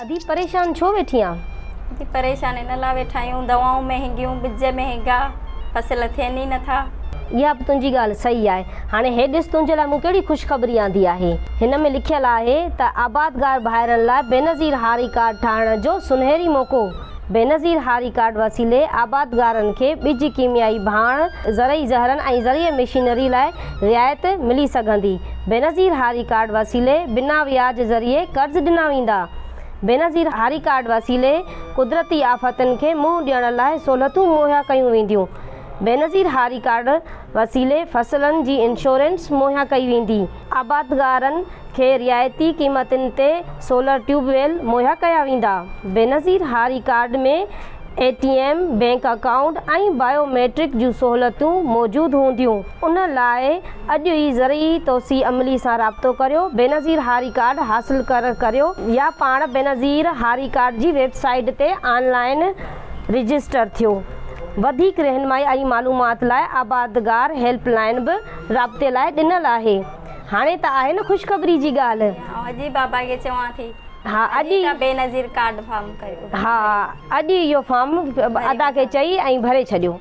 ادي پريشان ڇو ويٺي آن؟ ادي پريشان ان لاء ويٺا آهيون دوائون مهنگيون ٻج مهنگا فصل ٿين ئي نٿا. اها به تنهنجي ڳالهه صحيح آهي. هاڻي هي ڏس تنهنجي لاء مون ڪهڙي خوشخبري آندي آهي. هن ۾ لکيل آهي ته آبادگار ڀائرن لاء بينظير هاري ڪارڊ ٺاهڻ جو سنهري موقعو. بينظير هاري ڪارڊ وسيلي آبادگارن کي ٻج، ڪيميائي ڀاڻ، زرعي زهرن ۽ زرعي مشينري لاء رعايت ملي سگهندي. بينظير هاري ڪارڊ وسيلي بنا وياج ذريعي قرض ڏنا ويندا. بينظير هاري ڪارڊ وسيلي قدرتي آفتن کي منهن ڏيڻ لاء سهولتون مهيا ڪيون وينديون. بينظير هاري ڪارڊ وسيلي فصلن جي انشورنس مهيا ڪئي ويندي. آبادگارن کي رعايتي قيمتن تي سولر ٽيوب ويل مهيا ڪيا ويندا. Benazir Hari card ۾ A T M, bank account ۽ biometric جون سهولتون موجود هونديون. ان لاء اڄ ئي زرعي توسيع عملي سان رابطو ڪريو، بينظير هاري ڪارڊ حاصل ڪريو يا پاڻ بينظير هاري ڪارڊ جي ويب سائيٽ تي آن لائين رجسٽر ٿيو. وڌيڪ رهنمائي ۽ معلومات لاء آبادگار هيلپ لائين به رابطي لاء ڏنل آهي. هاڻي ته آهي نه خوشخبري جي ڳالهه. آئون اڄ ئي بابا کي چوان ٿي. ها اڄ ئي. ته بينظير ڪارڊ فارم ڪريو. ها اڄ ئي اهو فارم ادا کي چئي ۽ ڀري ڇڏيو.